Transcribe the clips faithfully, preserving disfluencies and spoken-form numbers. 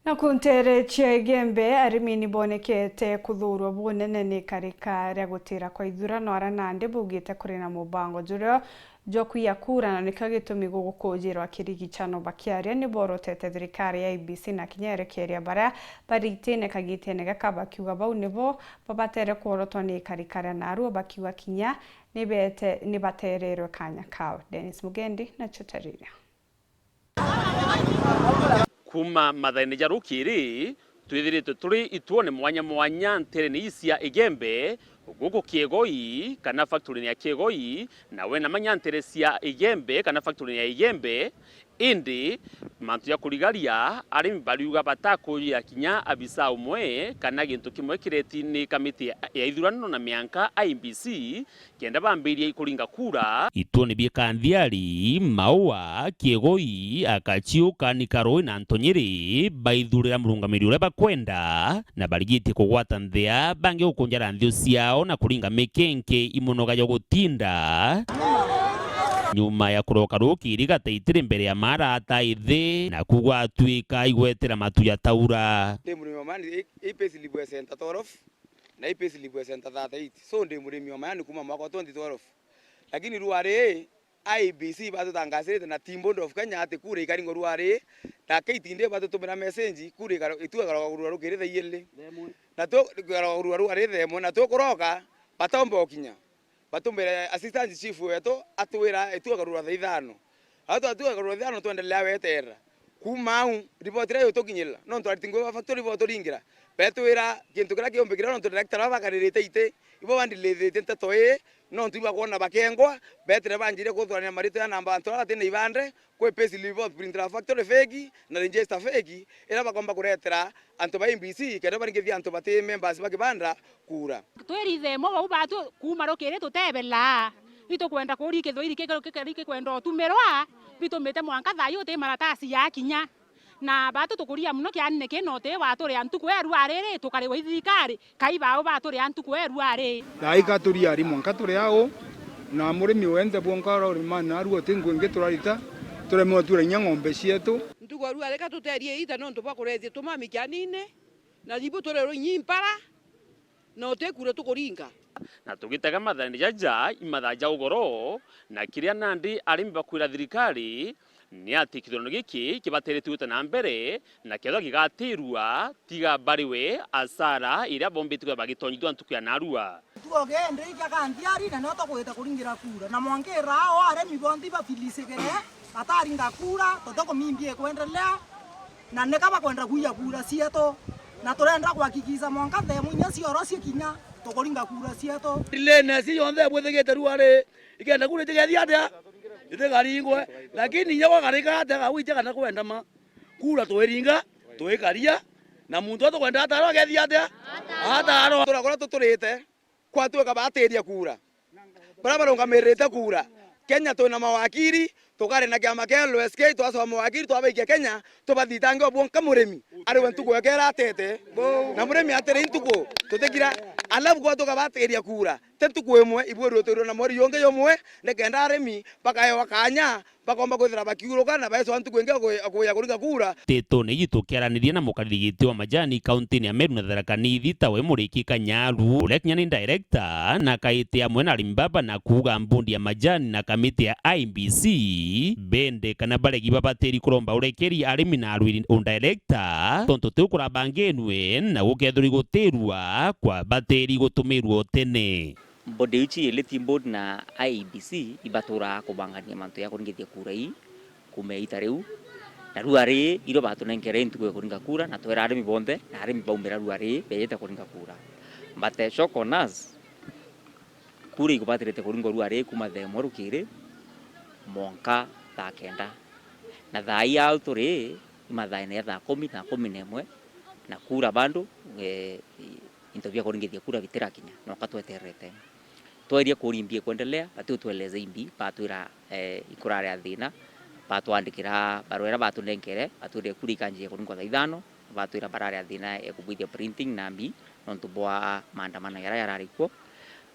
Naku nteere cia Igembe, arimi ni bonekete kuthuurwa bunene ni ikarika ria gutira kwa ithurano, aria nandi baugite kuri na mubango juria jwa kwiya kura, na nikio gitumi gugukujirwa kirigicano. Bakiaria ni borotete thirikari ya I E B C na kinya erekeria baria baritine kagitene gaka, bakiuga bau nibo babatere kworotwa ni ikarika ria narua, bakiuga kinya ni bete-, ni batererwe kanya kao. Dennis Mugendi na Chutariria. Kuuma mathaine ja rukiri, twithiritwe turi ituone mwanya mwanya nterene ii cia Igembe, guku Kiegoi, kana factory-ini ya Kiegoi, na wena manya ntere cia Igembe, kana factory-ini ya Igembe. Indi mantu ja kurigaria, arimi bariuga batakuuria kinya abisa umwe, kana gintu kimwe kireti ni kamiti ya, ya ithurano na mianka, I E B C, kenda bambiria ikuringa kura. Ituone bia Kanthiari, Maua, Kiegoi, Akaciu, Kani, Karui na Ntonyiri baithurira murungamiri uria bakwenda, na barigitie kugwata nthia bangi gukunjara nthiu ciao na kuringa mikenke imonoga ya gutinda. Nyuma ya kuroka rukiri gataitire mbere ya mara ataithi, na kugwatwika igwetera matu ya taura. Ndi murimi wa mani, i, i payslip ya center twelve, na i payslip ya center thirty-eight. So, ndi murimi wa majani kuuma mwaka wa twenty twelve. Lakini ruari, I E B C batutangacirite na Team Board of Kenya ati kura ikaringwa ruari, na K T D batutumira message, kura ikaro-, itu ikarogwa rukiri thaa igiri. Na tu-, ikarogwa ruari thaa imwe, na tukuroka, bataumba ukinya. Batumire assistant chief wetu atwira itu ikarugwa thaa ithano. Au twatu ikarugwa thaa ithano twendelea weterera. Kuuma au, riboti iria yutukinyirira, nontu ariti ngugi ba factory boturingira, betwira gintu kiria kiumbikire, nontu director baba bakaririte iti, ibo bandilithitie nteto ii, nontu ibakwona bakengwa, betire banjirie kuthurania maritwa ja namba antu baria bati na ibande, kwi payslip ibo printira factory fake na register fake, iria bakomba kuretera antu ba I E B C, kenda baringithia antu bati members ba kibanda kura. Twiri ithe imwe bau batu kuuma rukiri tutebela. Itukwenda kuria kithwiri kikari kikwenda utumirwa, bitumite mwanka thaa ii uti maratasi ya kinya. Na batu tukuria mono kianine kii na uti waturia ntuku ya ruari ri, tukariwa i thirikari, kai bau baturia ntuku ya ruari. Thaa ii ka turiari mwanka turi au, na murimi wenthe bwonka uria urima narua uti ngugi ingi turarita, turemewe twira inya ng'ombe cietu. Ntuku ya ruari ka tuterie ita nontu bwa kurethia tumami kianine, na ibu turirwa inyi mpara, na uti kura tukuringa. Na tugitega mathaine jaja i mathaa ja ugoro, na kiria nandi arimi bakwira thirikari ni ati kithurano giki kibateretue gwita na mbere, na kethwa gigatirua, tiga bariwe asara iria bombite kwithirwa bagitonyithua ntuku ya narua. Ntuku kindi kia Kanthiari, na nio tukwita kuringira kura, na mwanka iraa o arimi bonthe ibafilisigire, bataringa kura, tutikumimbia ikwendelea, na nika bakwenda kwiya kura cietu, na turenda kuhakikisha mwanka thaa imwe inya cioro cikinya, tukuringa kura cietu. Lane ii yonthe ibwithigite ruari, ikenda kura itigethia atia? Itigaringwe. Lakini inya gwakarika atia, gagwitia kana kwenda ma, kura twiringa, twikaria, na muntu uria tukwenda atarwa agethia atia? Atarwa. Tura kuria tuturite, kwatwika batiria kura. Baria barungamiririte kura. Kenya twina mawakiri, tukari na kiama kia L S K, twasoma mawakiri, twabaikia Kenya, tubathitange o bwonka murimi. Ariwe ntuku yake iratete. Na murimi atiri ntuku, tutikira. Alafu kwatwika batiria kura. Ti ntuku imwe, ibwirwe twirwe na mweri yungi yumwe, nikenda arimi bakaewa kanya, bakomba kwithira bakiuruka na baecwa ntuku ingi ya kwi-, ya kuya kuringa kura. Ntetone iji tukiaraniria na mukariri giti wa majani kaunti-ini ya Meru na Tharaka Nithi, tawe Muriki Kanyaru, uria kinya ni director, na kaiti amwe na arimi baba na kuuga mbundi ya majani na kamiti ya I E B C bende kana baregi babatiri kuromba urekeri arimi na arwiri undirector, tontu tiu kurabangenwe na gukethirwa igutirua kwa batiri gutumirwa utene. Body iu ciiri, Team Board na I E B C, ibaturaa kubangania mantu ya kuringithia kura ii kuuma iita riu. Na ruari irio batunenkere ntuku ya kuringa kura, na twera arimi bonthe, na arimi baumira ruari beejite kuringa kura. But, eh, shock on us, kura ikubatirite kuringwa ruari kuuma thaa imwe rukiri mwanka thaa kenda. Na thaa ii au turi, i mathaene ya thaa kumi, thaa kumi na imwe, na kura bado, eh, into bia kuringithia kura bitirakinya, nonka twetererete. Tweria kuria imbi ikwendelea, bati utueleza imbi, batwira, eh, ikuraria thina, batwandikira barua iria batunenkere, batwirire kura ikanjia kuringwa thaa ithano, batwira bararia thina ya kubwithia printing na mbi, nontu bwa maandamano jaria jarari kuo.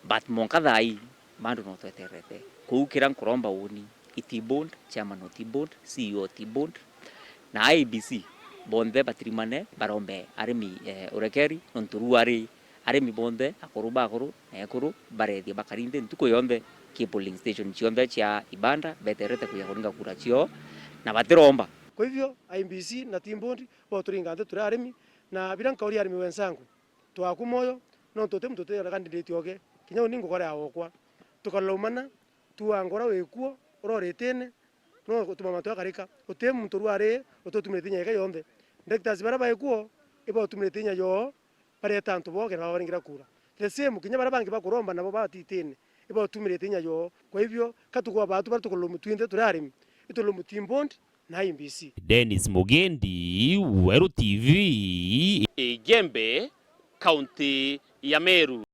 But mwanka thaa ii, bado no twetererete. Kuu kiria nkuromba uuni, i Team Board, chairman o Team Board, C E O o Team Board, na I E B C, bonthe batirimane barombe arimi, eh, urekeri, nontu ruu ari arimi bonthe, akuru bakuru na ekuru, barethie bakari nthi ntuku yonthe ki polling station cionthe cia Ibanda, beterete kuja kuringa kura cio na batiromba. Kwa hivyo, I E B C na team board, bo turinga nthi turi arimi, na biria nkauria arimi wenzangu, twaku moyo, nontu uti muntu uti na candidate oge, kinya uni ngukora ya okwa. Tukalaumana, tuanga uria wikuo, uria uritine, no utuma mantu jakarika. Uti muntu ruu ari ututumirite inya ika yonthe. Directors baria baikuo, ibautumirite inya yoo, bareta antu boo kenda babaringira kura. The same, kinya baria bangi bakuromba nabo batitine, ibautumirite inya yoo. Kwa hivyo, ka tukwaba tu baria tukulaumu twinthe turi arimi, itulaumu team board na I E B C. Dennis Mugendi, Weru T V. Igembe, kaunti ya Meru.